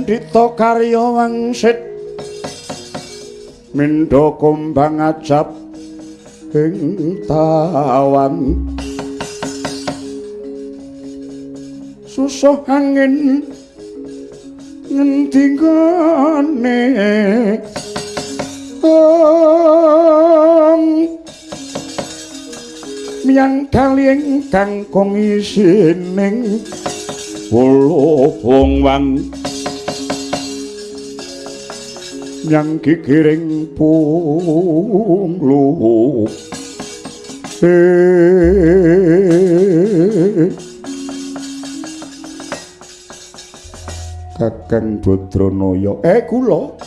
Pandhita karya wangsit mindha kumbang ajab ing tawan susuh angin ngendi nggone miyang kali ingkang kong isining wuluhung wang nyang gigiring punglu. Kakang Badranaya, kula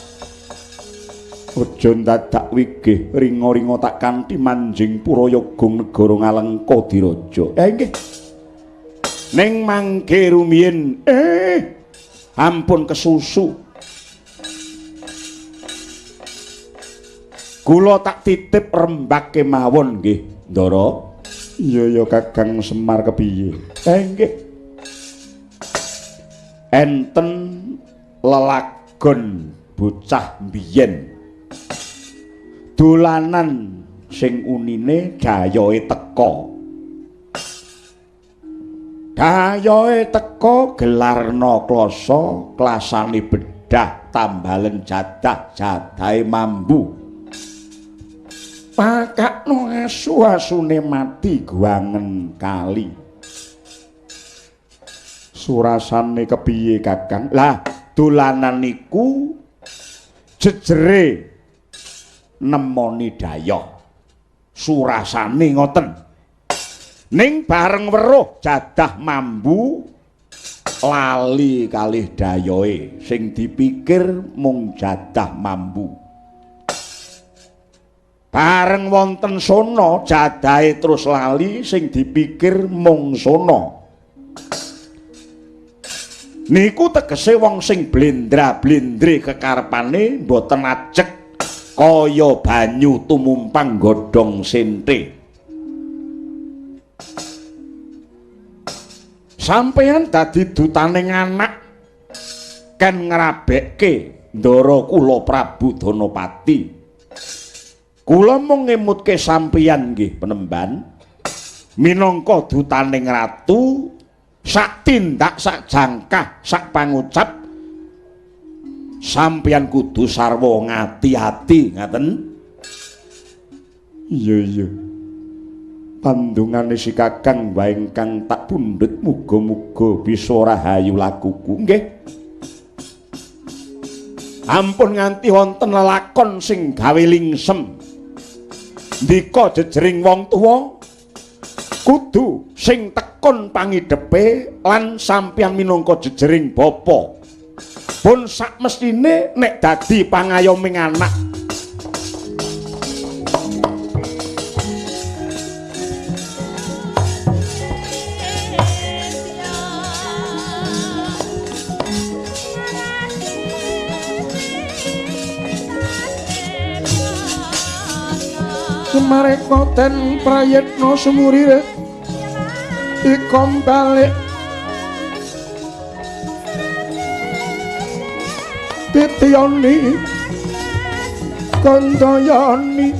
aja ndadak wigih ringa-ringa tak kanthi manjing Purayagung negara Ngalengka Diraja. Nggih. Ning mangke rumiyin ampun kesusu. Kula tak titip rembak kemawon nggih, Ndara. Iya ya Kakang Semar kepiye? Nggih. Enten lelagon bocah mbiyen. Dolanan sing unine dayohe teka. Dayohe teka gelarna klasa, klasane bedah tambalen jadah, jadahe mambu. Pakakno asu-asune mati guangen kali. Surasane kepiye Kakang? Lah dolanan niku jejere nemoni dayoh. Surasane ngoten. Ning bareng weruh jadah mambu lali kalih dayohe, sing dipikir mung jadah mambu. Bareng wonten sono jadahe terus lali, sing dipikir mung sono. Niku tegese wong sing blendra-blendre kekarepane mboten ajeg kaya banyu tumumpang godhong sente. Sampeyan dadi dutaning anak ken ngrabekke ndara kula Prabu Danapati. Kula mung ngemutke sampeyan nggih penemban minangka dutaning ratu, sak tindak, sak jangkah, sak pangucap sampeyan kudu sarwa ngati-ati ngaten. Iya iya. Pandungane si Kakang wae ingkang tak pundhut muga-muga bisa rahayu lakuku. Nggih. Ampun nganti wonten lelakon sing gawe lingsem. Ndika jejering wong tuwa kudu sing tekun pangidepe lan sampeyan minangka jejering bapa. Pun sak mestine nek dadi pangayoming anak. Sumareka den prayitna sumurire ikom balik titiyani kandayani.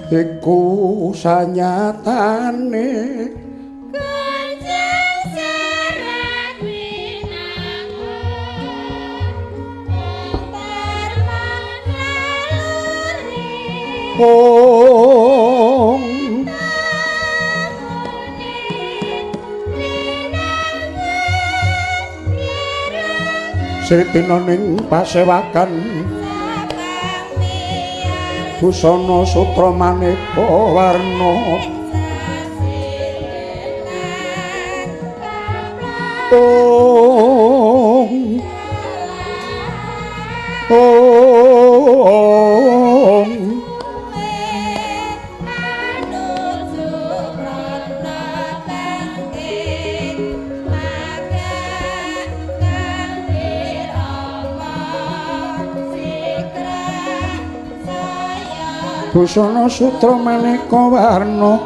Iku sanyatane Kanjeng Serat Winangun Darman laluri Ong Sritina ning pasewakan busana sutra maneka warna. Ong Ong busana sutra maneka warna.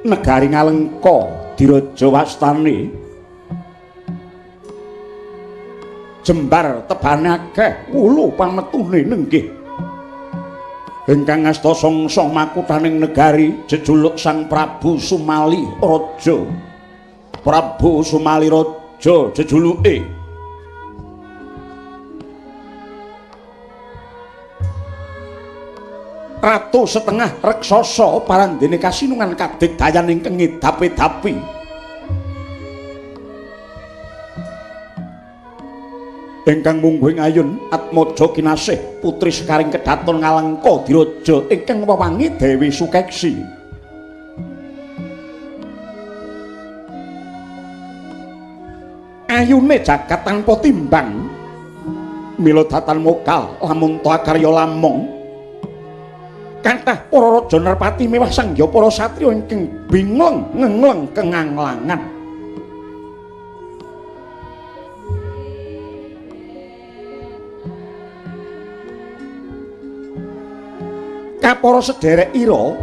Negari Ngalengka diraja wastane jembar tebane akeh wulu pametune nenggih ingkang asta songsong makuthaning negari jejuluk Sang Prabu Sumali Raja. Prabu Sumali Raja jejuluke. Ratu setengah reksasa parandene kasinungan kadigdayan ingkang ngedapi-dapi. Ingkang mungguing ayun Atmaja kinasih putri sekaring kedaton Ngalengka diraja ingkang wewangi Dewi Sukeksi. Ayune jagat tanpa timbang mila datan mokal lamun ta karya lamong. Kathah para raja nerpati mewah sangya para satriya ingkang bingleng ngengleng kenganglangan. Kapara sedherek ira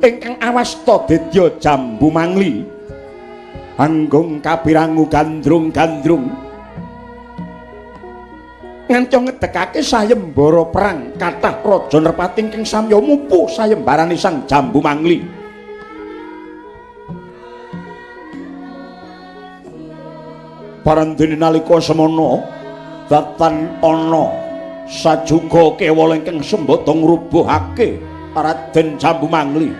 ingkang awasta dedya jambu mangli anggung kapirangu gandrung-gandrung nganca ngedekake sayembara perang kathah raja nerpati ingkang samya mupu sayembarane Sang Jambu Mangli. Parandene nalika semana datan ana sajuga kewala ingkang sembada ngrubuhake Raden Jambu Mangli.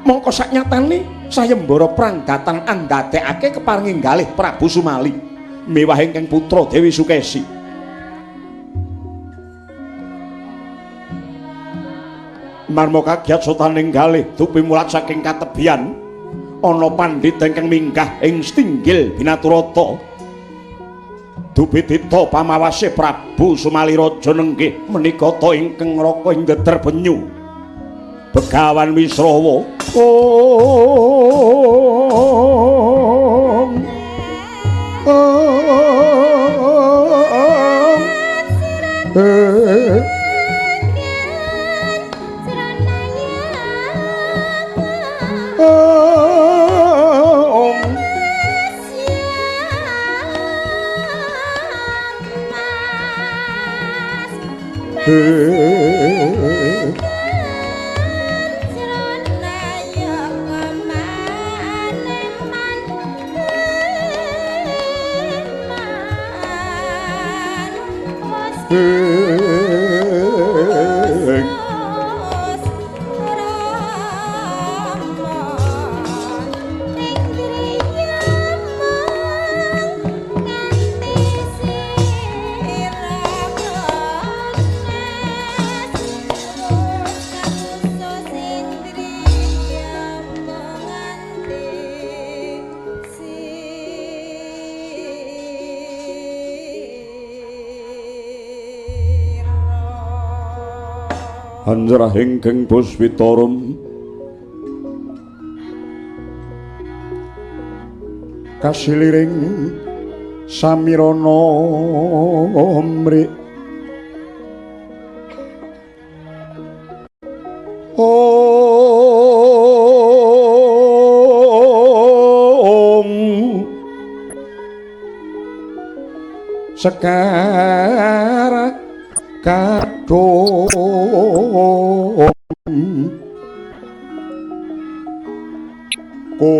Mongko saknyatane sayembara perang datang andadekake keparengi galih Prabu Sumali mewah ingkang putra Dewi Sukesi. Marma kagiat sotaning galih dupi mulat saking katebian ana pandhita ingkang minggah ing stinggil binaturata. Dubidita pamawase Prabu Sumali Raja nenggih menika ta ingkang ngraka ing deder benyu Begawan Wisrawa. Ong Ong Anjrah ingkang puswitarum kasiliring Samirana mrik ong sekar kadung ko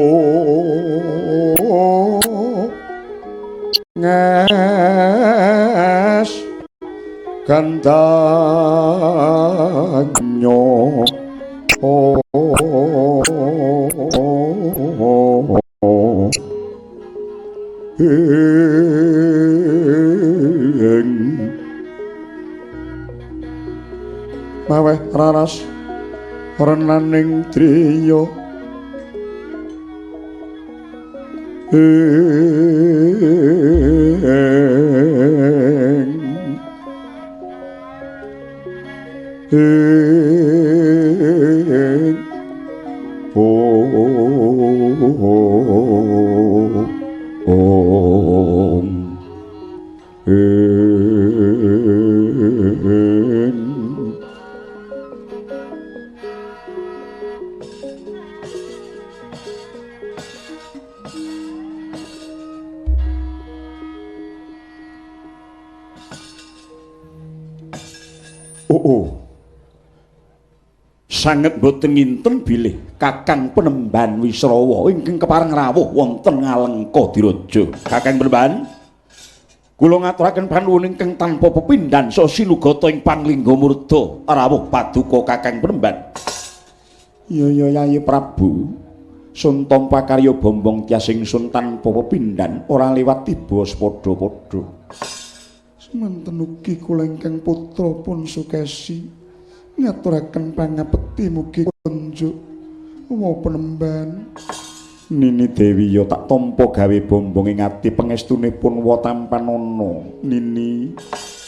nges gandanyo ing maweh raras renaning driya ing ong ing. Oh, sanget boten nginten bilih Kakang Penemban Wisrawa ingkang kepareng rawuh wonten Ngalengka Diraja. Kakang Penemban, kula ngaturaken panuwun ingkang tanpa pepindhan saha sinugata ing panglingga murda rawuh paduka Kakang Penemban. Ya ya Yayi Prabu, sun tampa karya bombong tyas ingsun tanpa pepindhan ora liwat tiba padha-padha. Semanten ugi kula ingkang putra pun sukesi ngaturaken pangapekti mugi kunjuk wa Penemban. Nini Dewi ya tak tampa gawe bombong ing ati pangestunipun wa tampanana. Nini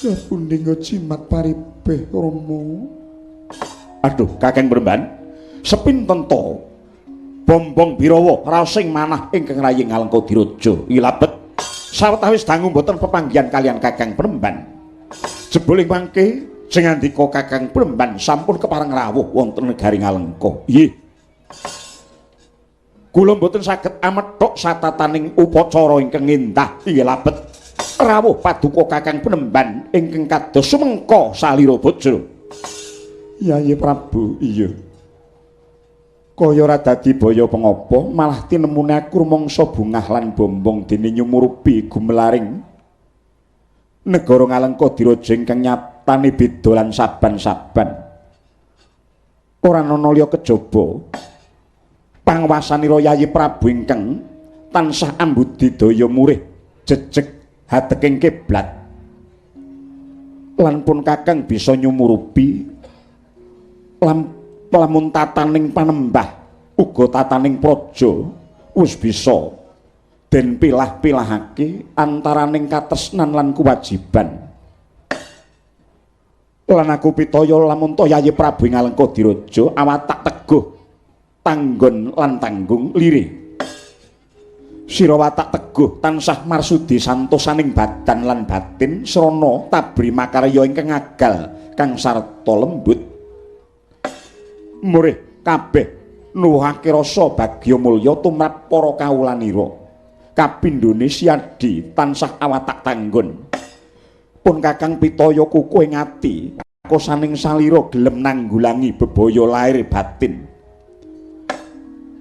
kapundi jimat paribeh Rama. Aduh Kakang Penemban, sepinten to bombong Birawa raos ing manah ingkang rayi Ngalengka Diraja. Ilabet sawetawis dangu mboten pepanggihan kalian Kakang Penemban. Jebul ing mangke sing ngandika Kakang Penemban sampun kepareng rawuh wonten negari Ngalengka. Nggih. Kula mboten saged amethuk satataning upacara ingkang endah inggih labet rawuh paduka Kakang Penemban ingkang kados sumengka salira bojro. Yayi Prabu, iya. Kaya ora dadi baya pengapa, malah tinemune aku rumangsa bungah lan bombong dene nyumurupi gumelaring negara Ngalengka Diraja ingkang nyatane beda lan saban-saban. Ora ana liya kejaba pangwasanira Yayi Prabu ingkang tansah ambudidaya murih jejeg hateking kiblat. Lan pun Kakang bisa nyumurupi lamun tataning panembah uga tataning praja wis bisa den pilah-pilahake antaraning katresnan lan kewajiban. Lan aku pitaya lamun ta Yayi Prabu Ngalengka Diraja awatak teguh tanggon lan tanggung lirih. Sira watak teguh tansah marsudi santosaning badan lan batin srana tabri makarya ingkang agal kang sarta lembut. Murih kabeh nuwuhake rasa bagya mulya tumrap para kawulanira. Kapindhone siadi tansah awatak tanggon. Pun Kakang pitaya kukuh ing ati kosaning salira gelem nanggulangi bebaya lair batin.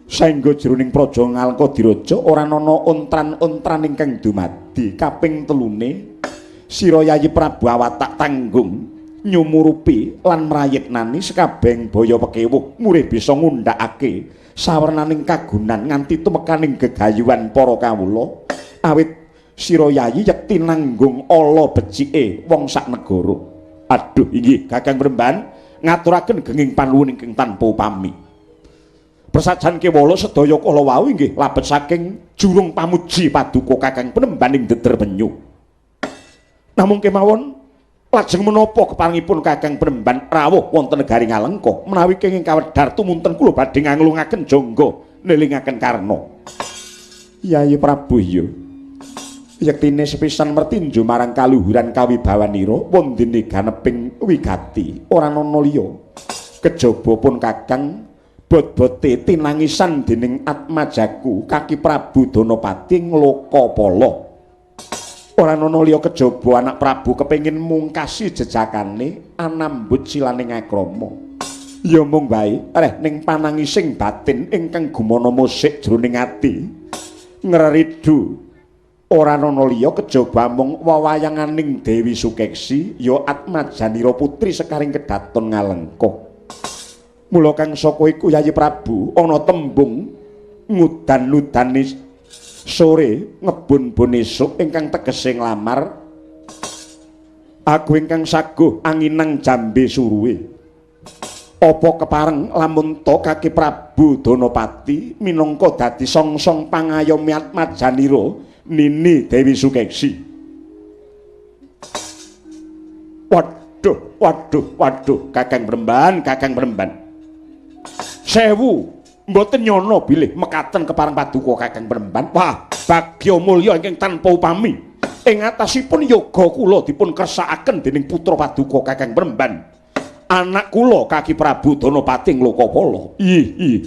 Saengga jroning praja Ngalengka Diraja ora ana ontran-ontran ingkang dumadi. Kaping telune sira Yayi Prabu awatak tanggung nyumurupi lan mrayitnani sekabehing baya pekewuh murih bisa ngundhakake sawernaning kagunan nganti tumekaning gegayuhan para kawula awit sira Yayi yekti nanggung ala becike wong sak negara. Aduh inggih Kakang Penemban ngaturaken genging panuwun ingkang tanpa upami. Prasajan kewala sedaya kala wau inggih labet saking jurung pamuji paduka Kakang Penemban ing deder penyu. Namung kemawon lajeng menapa keparengipun Kakang Penemban rawuh wonten negari Ngalengka menawi kenging kawedhar tumunten kula badhe nganglungaken jangga nelingaken karna. Yayi Prabu iya. Yektine sepisan mertinju marang kaluhuran kawibawanira wondene ganeping wigati ora ana liya kejaba pun Kakang bot-bote tinangisan dening Atmajaku Kaki Prabu Danapati Nglokapala. Ora ana liya kejaba anak Prabu kepengin mungkasi jejakane anambut silaning akrama. Ya mung wae reh ning panangising batin ingkang gumana musik jroning ati ngreridu. Ora ana liya kejaba mung wewayanganing Dewi Sukeksi ya Atmajanira putri sekaring kedaton Ngalengka. Mula kang saka iku Yayi Prabu ana tembung ngudan-udane sore ngebun-bun esuk ingkang tegese nglamar aku ingkang saguh anginang jambe suruhe. Apa kepareng lamun ta Kaki Prabu Danapati minangka dadi songsong pangayomi Atmajanira Nini Dewi Sukeksi. Waduh, waduh, waduh, Kakang Bremban, Kakang Bremban. Sewu, mboten nyono bilih mekaten kepareng paduka Kakang Bremban. Wah, bagya mulya ingkang tanpa upami. Ing atasipun yoga kula dipun kersakaken dening putra paduka Kakang Bremban. Anak kula Kaki Prabu Danapati Nglokapala. Ih, ih.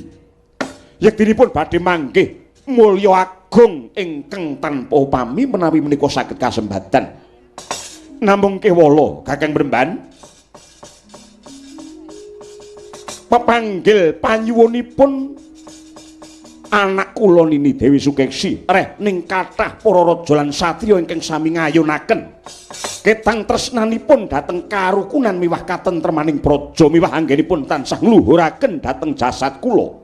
Yektinipun badhe manggih mulya agung ingkang tanpa upami menawi menika saged kasembatan. Namung kewala Kakang Bremban, pepanggil panyuwunipun anak kula Nini Dewi Sukeksi reh ning kathah para raja lan satriya ingkang sami ngayunaken ketang tresnanipun dhateng karukunan miwah katentremaning praja miwah anggenipun tansah ngluhuraken dhateng jasad kula.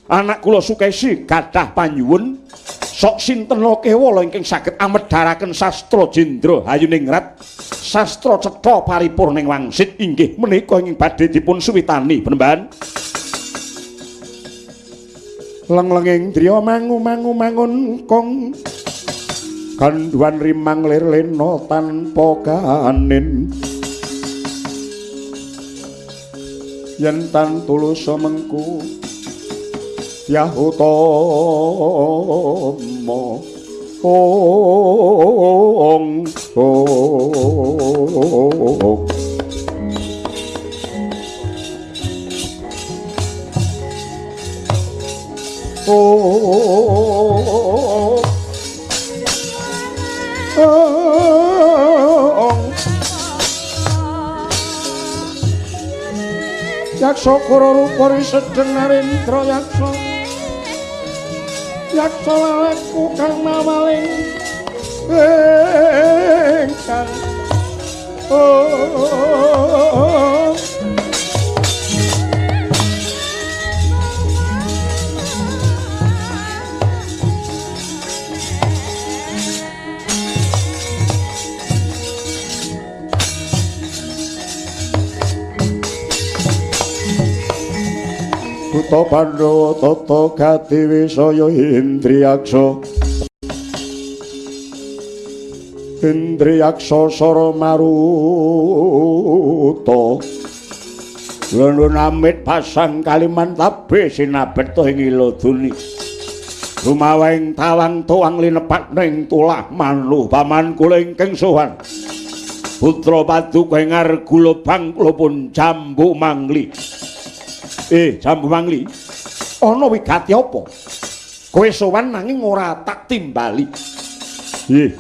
Anak kula Sukesi gadah panyuwun sok sinten kewala ingkang saged amedharaken sastra jendra hayuningrat sastra cetha paripurning wangsit inggih menika ingkang badhe dipun suwitani Bremban. Lenglenging driya mangu-mangu mangun kong kandhuwan rimang lir lena tanpa kanin yen tan tulus mengku Yahutama ong ong ong Yaksa kara rupa risedeng narendra yaksa yaksa laleku kang mawaling ingkang oh. Buta Pandhawa tata gati wisaya Indriyaksa Indriyaksa sara maruta Lundun amit pasang Kalimantabe sinabeta ing iladuni rumawing tawang tuang linepat ning tulah manuh paman kula ingkang sowan putra paduka ing Argula bangkula pun Jambu Mangli. Jambu Mangli, ana wigati apa? Kowe sowan nanging ora tak timbali. Nggih.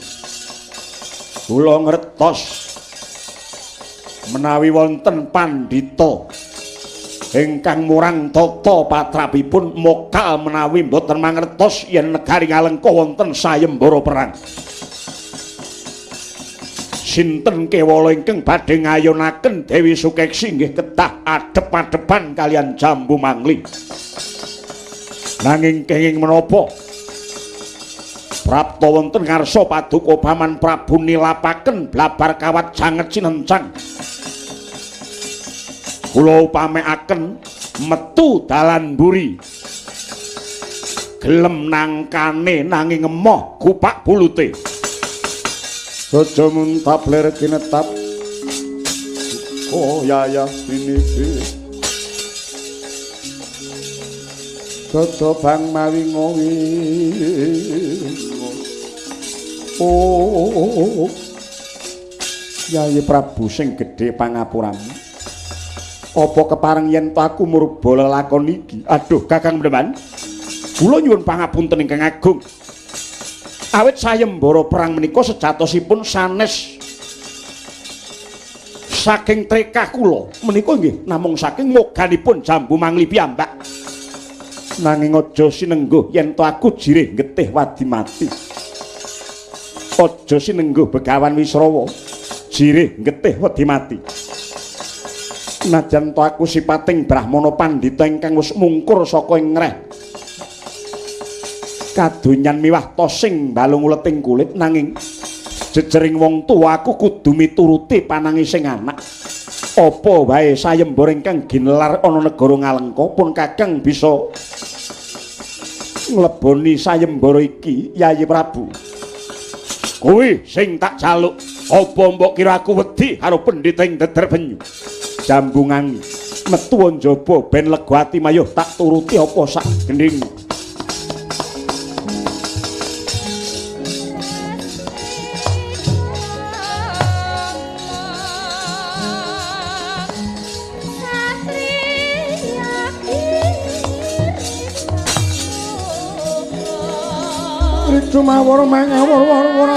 Kula ngertos menawi wonten pandhita ingkang murang tata patrapipun mokal menawi mboten mangertos yen negari Ngalengka wonten sayembara perang. Sinten kewala ingkang badhe ngayunaken Dewi Sukeksi nggih kedah adhep-adhepan kalian Jambu Mangli. Nanging kenging menapa? Prapta wonten ngarsa paduka Paman Prabu nilapaken blabar kawat sanget sinencang. Kula upamekaken metu dalan mburi. Gelem nangkane nanging emoh gupak bulute. Aja muntap lir kinetap oh yayah dinipi Dada bang mawi ngowi Oh. Yayi Prabu sing gedhe pangapuramu. Apa kepareng yen to aku murba lelakon iki? Aduh, Kakang Mdeman. Kula nyuwun pangapunten ingkang agung. Awit sayembara perang menika sejatosipun sanes saking trekah kula menika nggih namung saking moganipun Jambu Mangli piyambak. Nanging aja sinengguh yen to aku jirih getih wadi mati. Aja sinengguh Begawan Wisrawa jirih getih wedi mati. Najan to aku sipating brahmana pandhita ingkang wis mungkur saka ing ngreh kadonyan miwah tosing balung uleting kulit, nanging jejering wong tuwa aku kudu mituruti panangising anak. Apa wae sayembara ingkang ginelar ana negara Ngalengka pun Kakang bisa ngleboni sayembara iki, Yayi Prabu. Kuwi sing tak jaluk. Apa mbok kira aku wedi karo pendhita ing Deder Benyu? Jambungangi metu njaba ben lega ati mayuh tak turuti apa sak gendhing. Mawar mangawar war-war.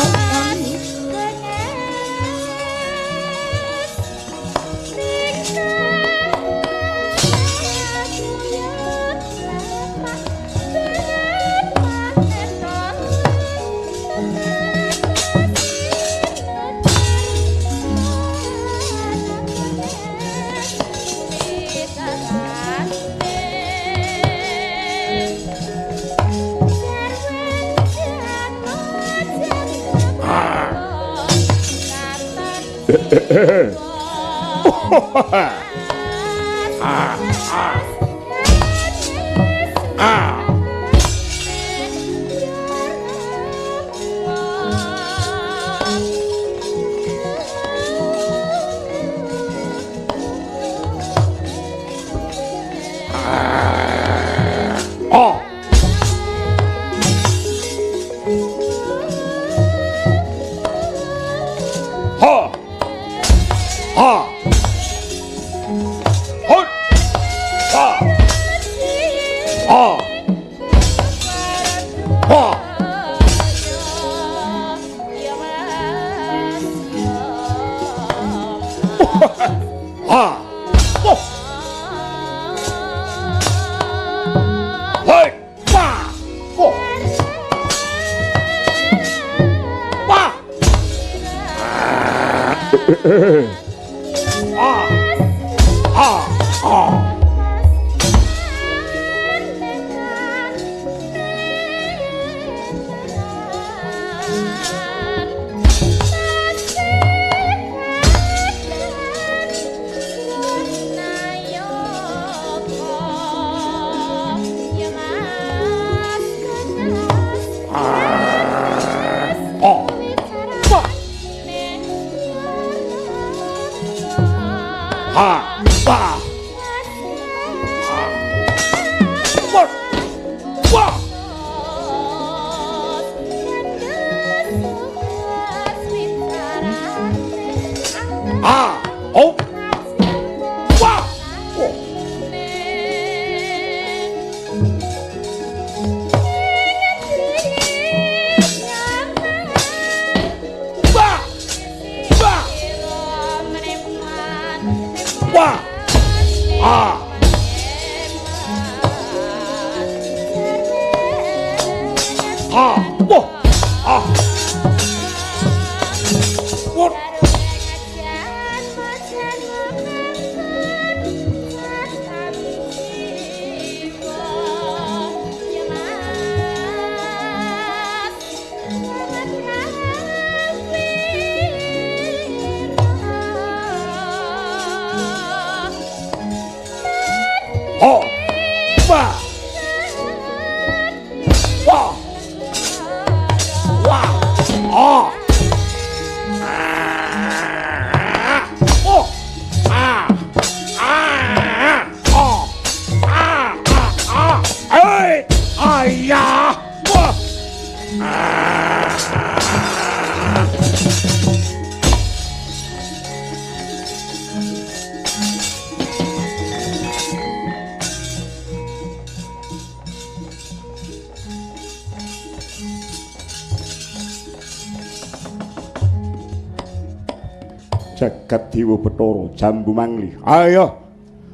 Jagat Dewa Bathara Jambu Mangli. Ayo,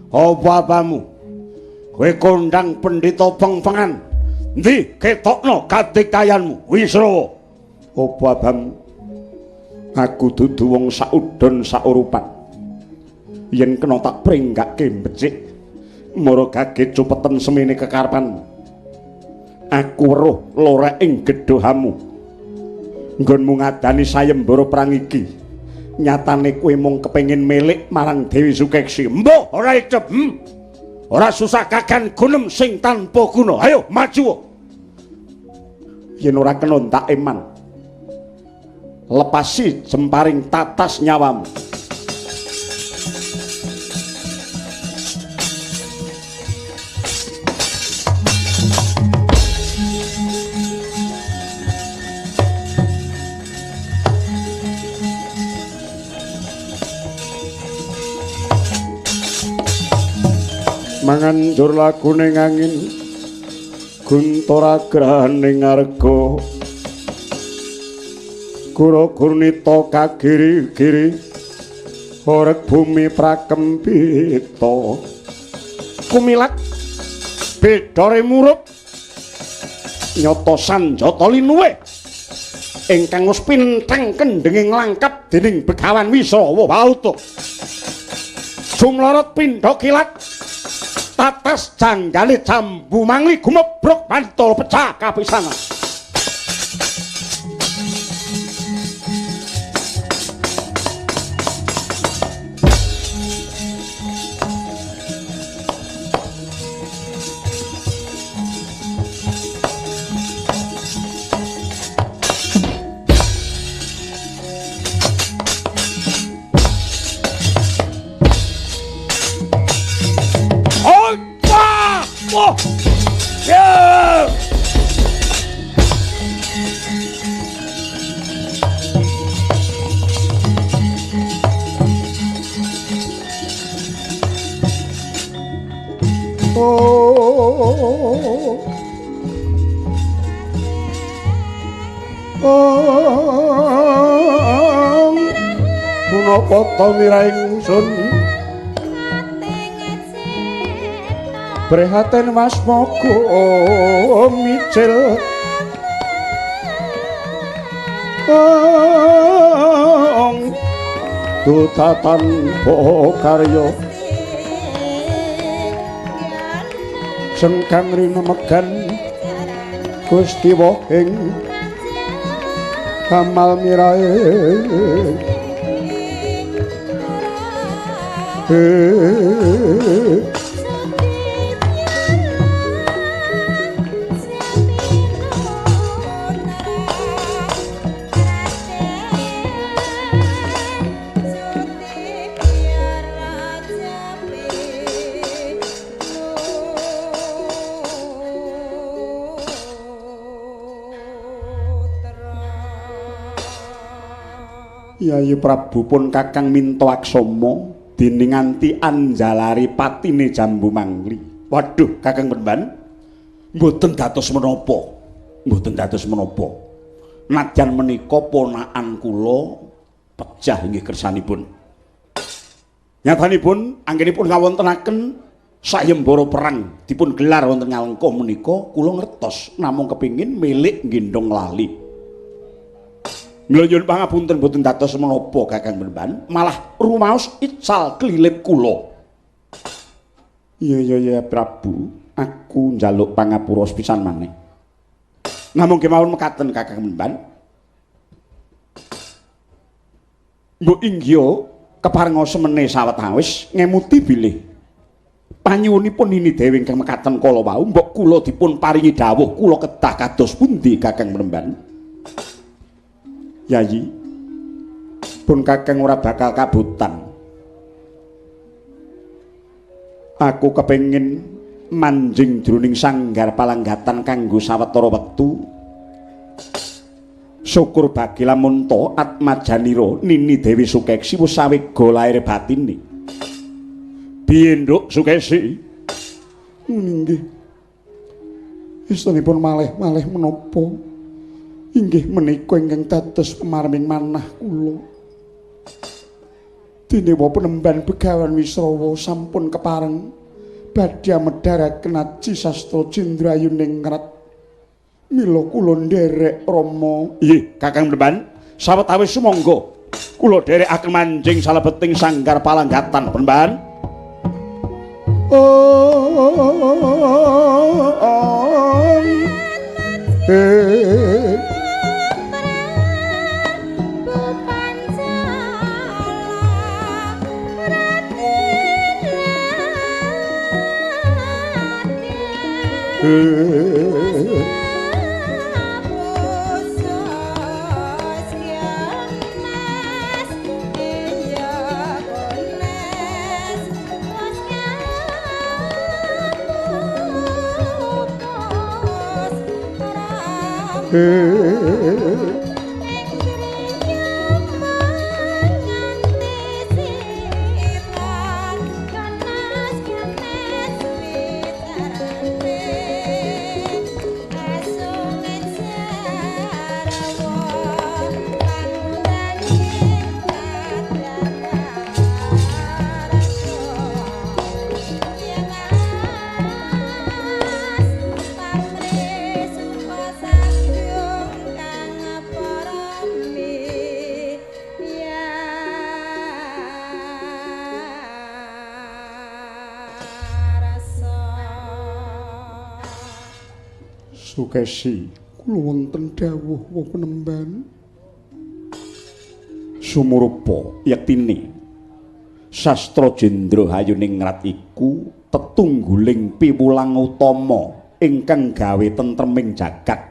apa-apamu? Kowe kondang pendhita pengpengan. Endi ketokno katiktayanmu, Wisrawa? Apa abamu? Aku dudu wong saudon saurupan. Yen kena tak pringgake becik, mara kaget cupeten semene kekarepan. Aku weruh lorek ing gedhohamu. Nggonmu ngadani sayembara perang iki. Nyatane kowe mung kepengin milik marang Dewi Sukeksi. Mbuh, ora icep. Ora susah kagan gunem sing tanpa guna. Ayo maju. Yen ora kena tak eman. Lepasi jemparing tatas nyawamu. Manganjur lagune angin guntora grahaning arga gura gurnita kagiri-giri horeg bumi prakempita kumilat bedore murup nyata sanjata linuwih ingkang wis pintheng kendhenge nglangkep dening Begawan Wisrawa Bauta. Sumlorot pindha kilat tatas janggale Jambu Mangli gumebruk bantul pecah kapisanan. Punapa ta miraing sun prihatin wasmaga mijil dutatan karya sengkang rinemegan Gusti ing kamal mirae. Yayi Prabu pun kakang minta aksama dening nganti anjalari patine Jambu Mangli. Waduh, Kakang Pemban, mboten dados menapa. Mboten dados menapa. Nadyan menika ponakan kula pejah inggih kersanipun. Nyatanipun anggenipun ngawontenaken sayembara perang dipun gelar wonten Ngalengka menika kula ngertos namung kepingin milik nggendhong lali. Mila nyuwun pangapunten mboten dados menapa Kakang Pemban, malah rumaos ical klilip kula. Iya iya iya Prabu, aku njaluk pangapura sepisan maneh. Namung kemawon mekaten Kakang Pemban. Mbok inggih keparenga semene sawetawis ngemuti bilih panyuwunipun Nini Dewi ingkang mekaten kala wau mbok kula dipun paringi dawuh kula kedah kados pundi Kakang Pemban. Yayi, pun kakang ora bakal kabutan. Aku kepengin manjing jroning sanggar palanggatan kanggo sawetara wektu. Syukur bagi lamun ta atmajanira Nini Dewi Sukeksi wis sawega lair batine. Piye Nduk Sukeksi? Inggih. Istunipun malih-malih menapa? Inggih menika ingkang dados pemarming manah kula. Dene wa penemban Begawan Wisrawa sampun kepareng badhe medharaken aji sastra Jendra Ayuningrat. Mila kula nderek Rama. Nggih, Kakang Penemban, sawetawis sumangga kula dherekaken manjing salebeting sanggar palanggatan Penemban. Sukesi kula wonten dawuh wa penemban. Sumurupa yektine Sastra Jendra Hayuningrat iku tetungguling piwulang utama ingkang gawe tentreming jagat.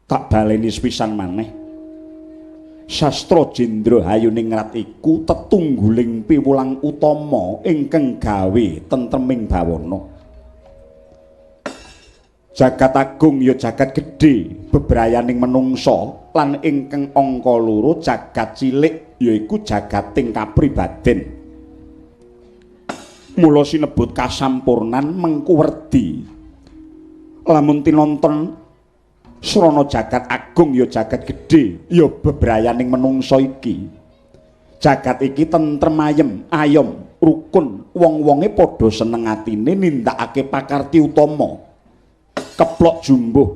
Tak baleni sepisan maneh. Sastra Jendra Hayuningrat iku tetungguling piwulang utama ingkang gawe tentreming bawana. Jagat agung ya jagat gedhe bebrayaning menungsa lan ingkang angka loro jagat cilik yaiku jagating kapribaden. Mula sinebut kasampurnan mengku werdi. Lamun tinonton srana jagat agung ya jagat gedhe ya bebrayaning menungsa iki. Jagat iki tentrem ayem, ayom, rukun, wong-wonge padha seneng atine nindakake pakarti utama. Keplok jumbuh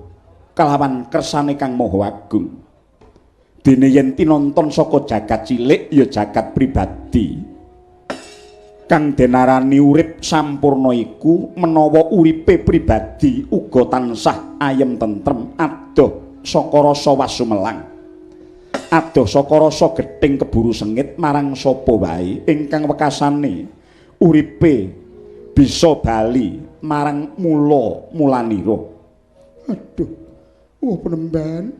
kelawan kersane Kang Maha Agung. Dene yen tinonton saka jagat cilik ya jagat pribadi. Kang denarani urip sampurna iku menawa uripe pribadi uga tansah ayem tentrem adoh saka rasa wasumelang. Adoh saka rasa gething keburu sengit marang sapa wae ingkang wekasane uripe bisa bali marang mula mulanira. Aduh, oh penemban,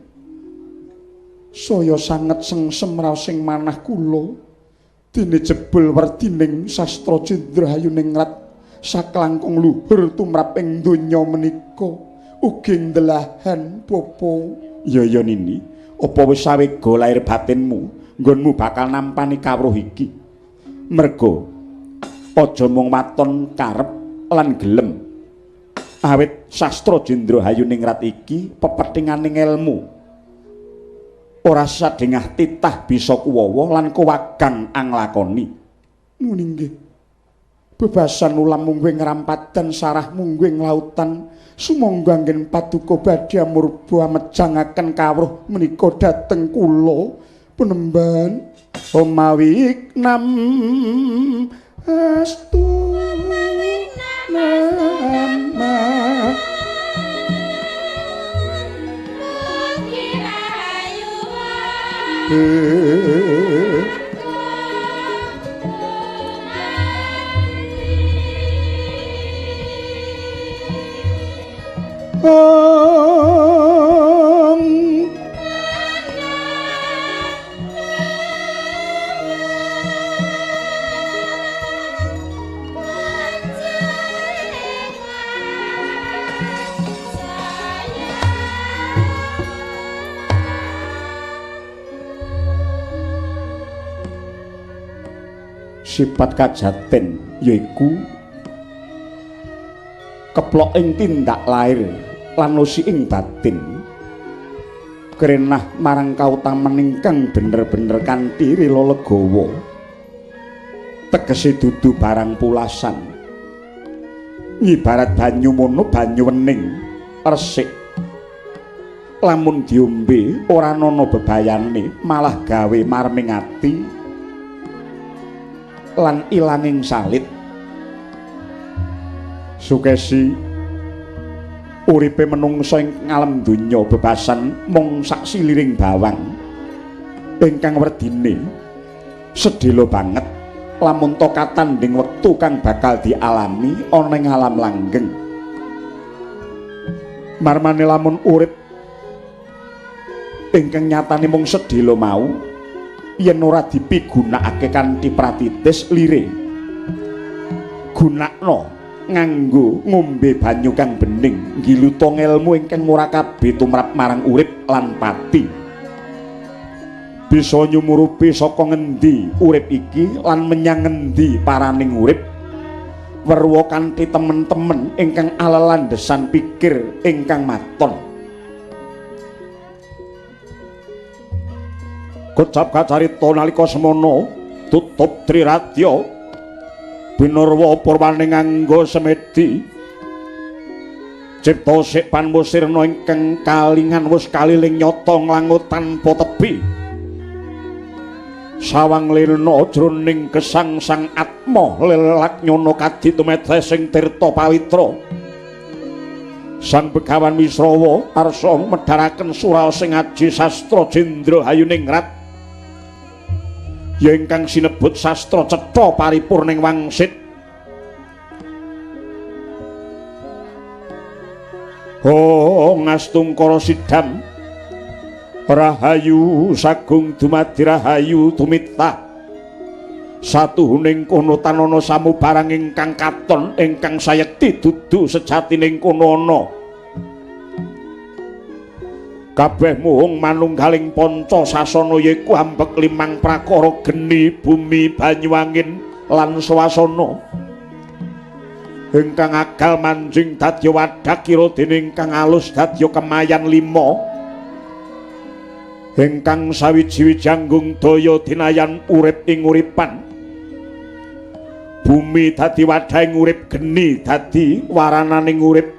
saya sanget sengsem raosing manah kula. Dene jebul werdining Sastra Jendra Hayuningrat saklangkung luhur tumrap ing donya menika ugi ndelahan bapa. Ya ya Nini, apa wis sawega lair batinmu nggonmu bakal nampani kawruh iki? Merga aja mung waton karep lan gelem. Awit Sastra Jendra Hayuningrat iki pepethinganing elmu. Ora sadengah titah bisa kuwawa lan kuwagang anglakoni. Muni nggih. Bebasan ulam mungguh ngrampadan sarah mungguh lautan. Sumangga anggen paduka badhe murba mejangaken kawruh menika dhateng kula penemban. Omawi nam astu nama Sifat kajaten yaiku keplok ing tindak lair lan usi ing batin. Krenah marang kautaman ingkang bener-bener kanthi rila legawa. Tegese dudu barang pulasan. Ngibarat banyu mono banyu wening resik. Lamun diombe ora ana bebayane, malah gawe marming ati lan ilanging salit. Sukesi uripe menungsa ing alam donya bebasan mung saksiliring bawang ingkang werdine sedhela banget lamun to katandhing wektu kang bakal dialami ana ing alam langgeng. Marmane lamun urip ingkang nyatane mung sedhela mau yen ora dipigunakake kanthi pratitis lire, gunakno nganggo ngombe banyu kang bening, nggiluta ngelmu ingkang ora kabeh tumrap marang urip lan pati. Bisa nyumurupi saka ngendi urip iki lan menyang ngendi paraning urip, weruwa kanthi temen-temen ingkang alelandhesan pikir ingkang maton. Kocap kacarita nalika semana tutup Triradya binurwa purwane nganggo semedi cipta sik panmusirna ingkang kalingan wus kaliling nyata nglangut tanpa tepi. Sawang lilna jroning gesang sang atma lelak nyono kadi tumetes sing tirta pawitra. Sang Begawan Wisrawa arsa medharaken sura sing aji sastra jendra hayuningrat ya ingkang sinebut sastra cetha paripurning wangsit. Oh ngastungkara sidam rahayu sagung dumadi rahayu tumitah satuhuning kono tanana samubarang ingkang katon ingkang sayekti dudu sejatining kono ana. Kabeh muhung manunggaling panca sasana yaiku ambek limang prakara geni bumi banyu angin lan swasana ingkang agal manjing dadya wadah kira dene ingkang alus dadya kemayan lima ingkang sawiji-wiji anggung daya dinayan urip ing uripan. Bumi dadi wadahing urip, geni dadi warananing urip,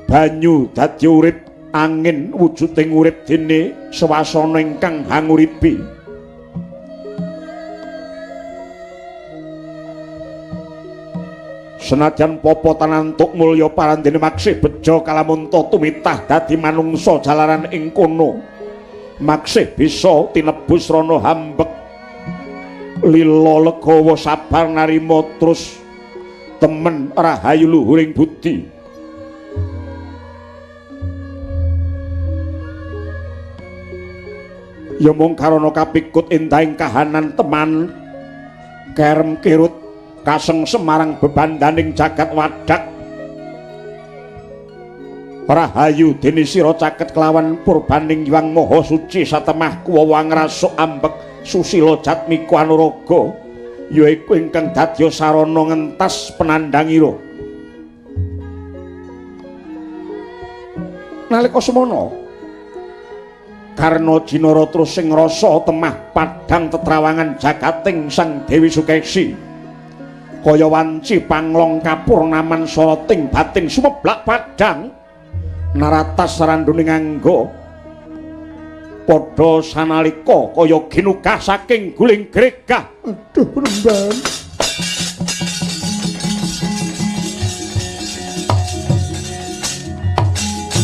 banyu dadi urip, angin wujuding urip dene swasana ingkang hanguripi. Senajan popo tanantuk mulya parandene maksih beja kalamunta tumitah dadi manungsa jalaran ing kono maksih bisa tinebus rana hambek lila legawa sabar narima terus temen rahayu luhuring budi. Ya mung karana kapikut endahing kahanan teman kerem kirut kaseng semarang bebandaning jagat wadak rahayu dene sira caket kelawan purbaning Hyang Maha Suci satemah kuwawa ngrasuk ambek susila jatmika anuraga yaiku ingkang dadya sarana ngentas penandhangira. Nalika semana Karna Jinara terus sing rasa temah padhang tetrawangan jagating Sang Dewi Sukesi kaya wanci panglong kapurnaman soroting batin sumeblak padhang naratas sarandune nganggo padha sanalika kaya ginugah saking guling gregah. Aduh remban.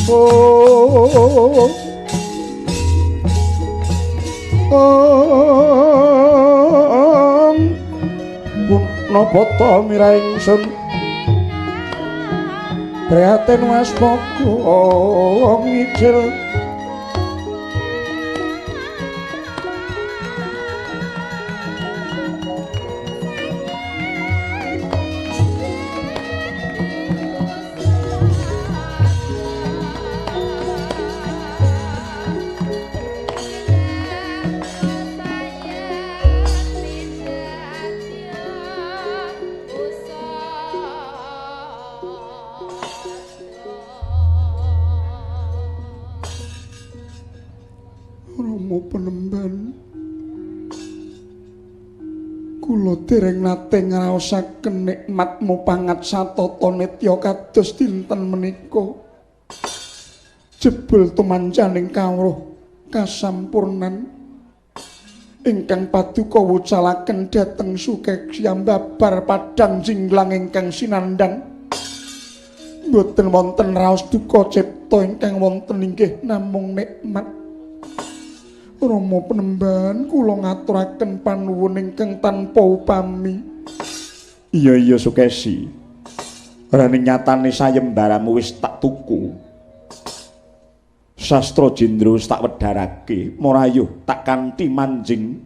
Oh, oh, napa ta mirah ingsun prihatin waspaga ngijil Dereng nate ngraosaken nikmat mupangat satata nitya kados dinten menika. Jebul tumancaning kawruh kasampurnan ingkang paduka wucalaken dhateng Sukesi ambabar padang jinglang ingkang sinandhang. Mboten wonten raos duka cipta ingkang wonten inggih namung nikmat. Rama Penemban, kula ngaturaken panuwun ingkang tanpa upami. Iya iya Sukesi. Raning nyatane sayembaramu wis tak tuku. Sastra Jendra wis tak wedharake, marayuh tak kanthi manjing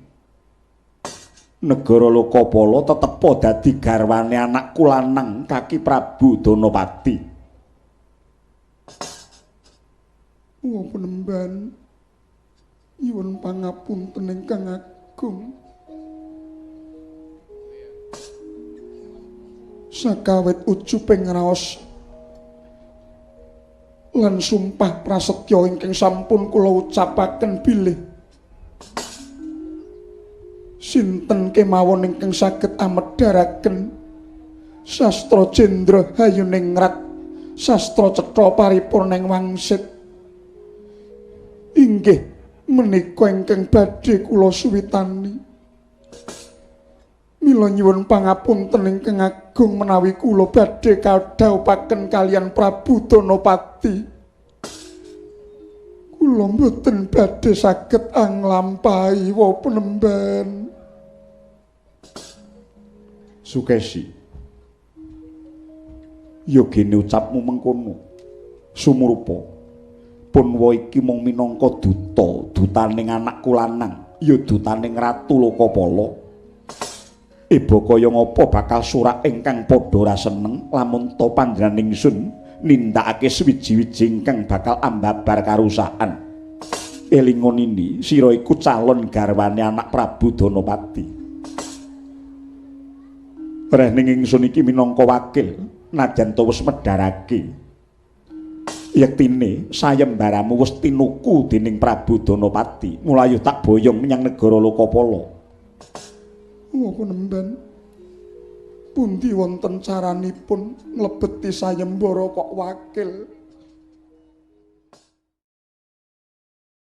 negara Lokapala tetepa dadi garwane anakku lanang Kaki Prabu Danapati. Oh Penemban, nyuwun pangapunten ingkang agung. Sakawit ujuping raos lan sumpah prasetya ingkang sampun kula ucapaken bilih sinten kemawon ingkang saged amedharaken sastra jendra hayuningrat sastra cetha paripurna ing wangsit inggih menika ingkang badhe kula suwitani. Mila nyuwun pangapunten ingkang agung menawi kula badhe kadhawuhaken kaliyan Prabu Danapati. Kula mboten badhe saged anglampahi wa Penemban. Sukesi, ya gene ucapmu mengkono. Sumurupa punwa iki mung minangka duta, dutaning anakku lanang, ya dutaning Ratu Lokapala. Eba kaya ngapa bakal surak ingkang padha ora seneng lamun ta panjenengan ingsun nindakake suwiji-wiji ingkang bakal ambabar karusakan. Elingon ini, sira iku calon garwane anak Prabu Danapati. Rehning ingsun iki minangka wakil najan ta wis medharake. Yektine sayembaramu wis tinuku dening Prabu Danapati, mulayu tak boyong menyang negara Lokapala. Oh Penemban, pundi wonten caranipun nglebeti sayembara kok wakil?